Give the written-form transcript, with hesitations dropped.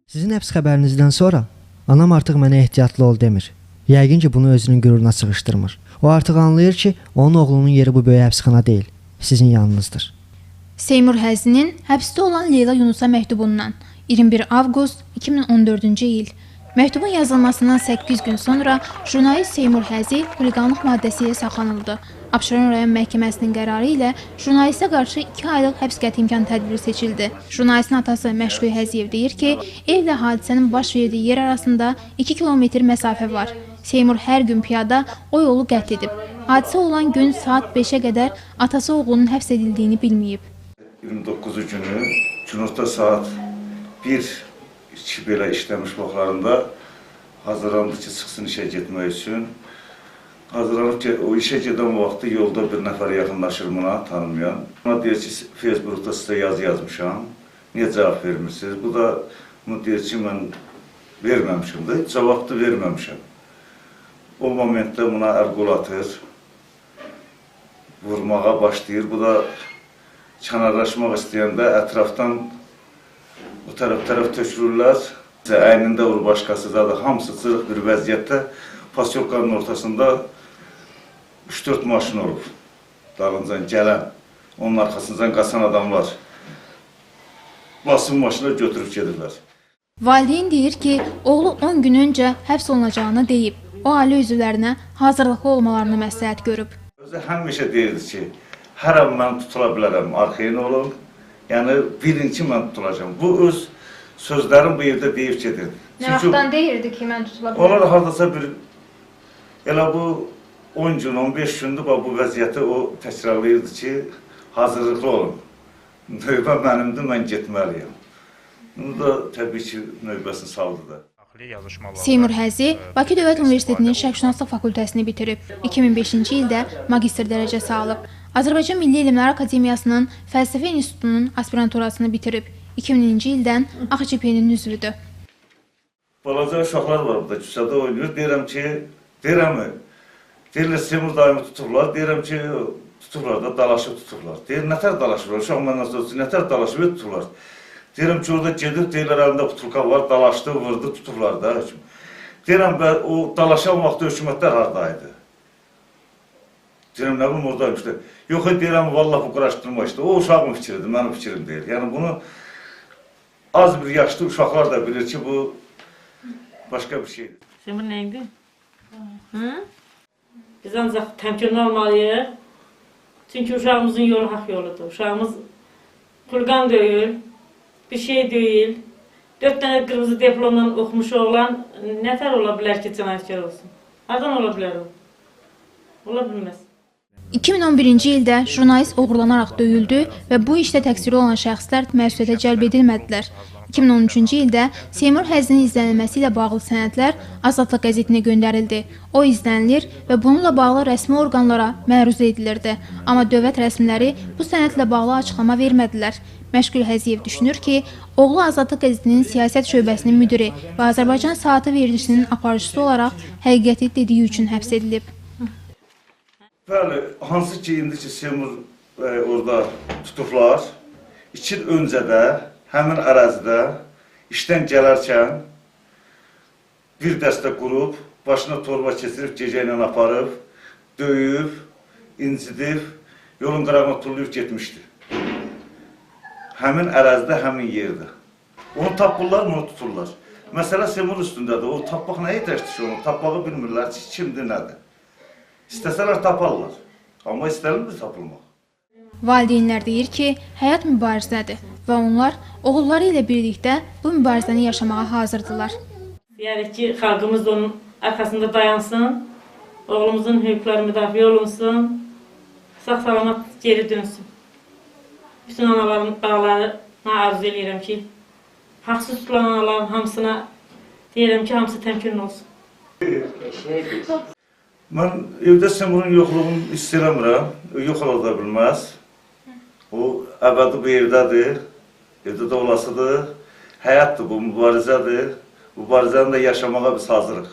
Sizin həbs xəbərinizdən sonra anam artıq mənə ehtiyatlı ol demir. Yəqin ki, bunu özünün qüruruna sığışdırmır. O artıq anlayır ki, onun oğlunun yeri bu böyük həbsxana deyil, sizin yanınızdır. Seymur Həzinin həbsdə olan Leyla Yunusa məktubundan 21 avqust 2014-cü il. Məktubun yazılmasından 8 gün sonra jurnalist Seymur Həzi xuliqanlıq maddəsi ilə saxlanıldı. Abşeron rayon məhkəməsinin qərarı ilə jurnalistə qarşı 2 aylıq həbs qəti imkan tədbiri seçildi. Jurnalistin atası Məşqul Həziyev deyir ki, evlə hadisənin baş verdiyi yer arasında 2 kilometr məsafə var. Seymur hər gün piyada o yolu qət edib. Hadisə olan gün saat 5-ə qədər atası oğlunun həbs edildiyini bilməyib. 29 günü günorta saat 1-2 belə işləmiş vaxtlarında hazırlandı ki, çıxsın işə getmək üçün. Hazırlanıb ki, o işə gedən vaxtı yolda bir nəfər yaxınlaşır buna, tanımayan. Buna deyir ki, Facebookda sizə yazı yazmışam. Niyə cavab vermirsiniz? Bu da bunu deyir ki, mən verməmişim də, cavab da verməmişəm. O momentdə buna əl qol atır, vurmağa başlayır. Bu da kənarlaşmaq istəyəndə ətrafdan o tərəf tökülürlər. Əynində vurur başqası zadı, hamısı cırıq bir vəziyyətdə pasyolkanın ortasında 3-4 maşın olub. Dalıncan gələn, onun arxasından qaçan adamlar basın maşına götürüb gedirlər. Valideyn deyir ki, oğlu 10 gün öncə həbs olunacağını deyib. O ailə üzvlərinə hazırlıqlı olmalarını məsləhət görüb. Özü həmişə deyirdi ki, hər an mən tutula bilərəm, arxayın olun. Yəni, bilin ki, mən tutulacağam. Bu öz sözlərin bu yerdə deyib gedirdi. Çünki deyirdi ki, mən tutula onlar hardasa bir, elə bu 10 gün, 15 gündür bax, bu vəziyyəti o təkrarlayırdı ki, hazırlıqlı olun. Növbə mənimdir, mən getməliyəm. Bunu da təbii ki, növbəsini saldı da. Seymur Həzi Bakı Dövlət Universitetinin Şərqşünaslıq fakültəsini bitirib. 2005-ci ildə magistr dərəcəsi alıb. Azərbaycan Milli Elmlər Akademiyasının Fəlsəfə İnstitutunun aspiranturasını bitirib. 2000-ci ildən AXCP-nin üzvüdür. Balaca uşaqlar var burada, küçədə oynayır. Deyirəm ki, deyirəm, deyirlər Seymur dayımı tutublar. Deyirəm ki, tutublar da, dalaşıb tutublar. Deyir, nətər dalaşıblar? Uşaq məndən soruşur, nətər dalaşıb tutublar? Deyirəm ki, orada gedib, deyirlər, əlində butulka var, dalaşdı, vurdu, tutublar da. Deyirəm, bə, o dalaşan vaxtı hökumətlər hardaydı? Deyirəm, nə bilim, oradaymışdı. Yox, deyirəm, vallah bu quraşdırma işte. O uşağın fikridir, mənim fikrim deyil. Yəni bunu az bir yaşlı uşaqlar da bilir ki, bu başqa bir şeydir. Seymur neydi? Hı? Biz ancaq təmkinli olmalıyıq. Çünki uşağımızın yolu haqq yoludur. Uşağımız xuliqan deyil, bir şey deyil. 4 dənə qırmızı diplomla oxumuş oğlan nətər ola bilər ki, cinayətkar olsun? Hardan ola bilər o? Ola bilməz. 2011-ci ildə jurnalist oğurlanaraq döyüldü və bu işdə təqsirli olan şəxslər məsuliyyətə cəlb edilmədilər. 2013-cü ildə Seymur Həzinin izlənilməsi ilə bağlı sənədlər Azadlıq qəzetinə göndərildi. O izlənilir və bununla bağlı rəsmi orqanlara məruzə edilirdi. Amma dövlət rəsmiləri bu sənədlə bağlı açıqlama vermədilər. Məşqul Həziyev düşünür ki, oğlu Azadlıq qəzetinin siyasət şöbəsinin müdiri və Azərbaycan Saatı verilişinin aparıcısı olaraq həqiqəti dediyi üçün həbs edilib. Bəli, hansı ki, indi ki, Seymur orada tutublar, 2 il öncə də həmin ərazidə işdən gələrkən bir dəstə qrup başına torba keçirib, gecə ilə aparıb, döyüb, incidib, yolun qırağına tullayıb getmişdi. Həmin ərazidə, həmin yerdə. Onu tapırlar, onu tuturlar. Məsələ Seymur üstündədir. O tapmaq nəyə ehtiyac ki, onu? Tapmağı bilmirlər ki, kimdir, nədir. İstəsələr taparlar. Amma istənilmir tapılmaq. Valideynlər deyir ki, həyat mübarizədir və onlar oğulları ilə birlikdə bu mübarizəni yaşamağa hazırdılar. Deyərik ki, xalqımız da onun arxasında dayansın, oğlumuzun hüquqları müdafiə olunsun, sağ-salamat geri dönsün. Bütün anaların balalarına arzu eləyirəm ki, haqsız tutulan anaların hamısına deyirəm ki, hamısı təmkinli olsun. Mən evdə Seymurun yoxluğunu hiss eləmirəm. Yox ola da bilməz. O əbədi bu evdədir. Evdə də olasıdır. Həyatdır bu, mübarizədir. Mübarizəni də yaşamağa biz hazırıq.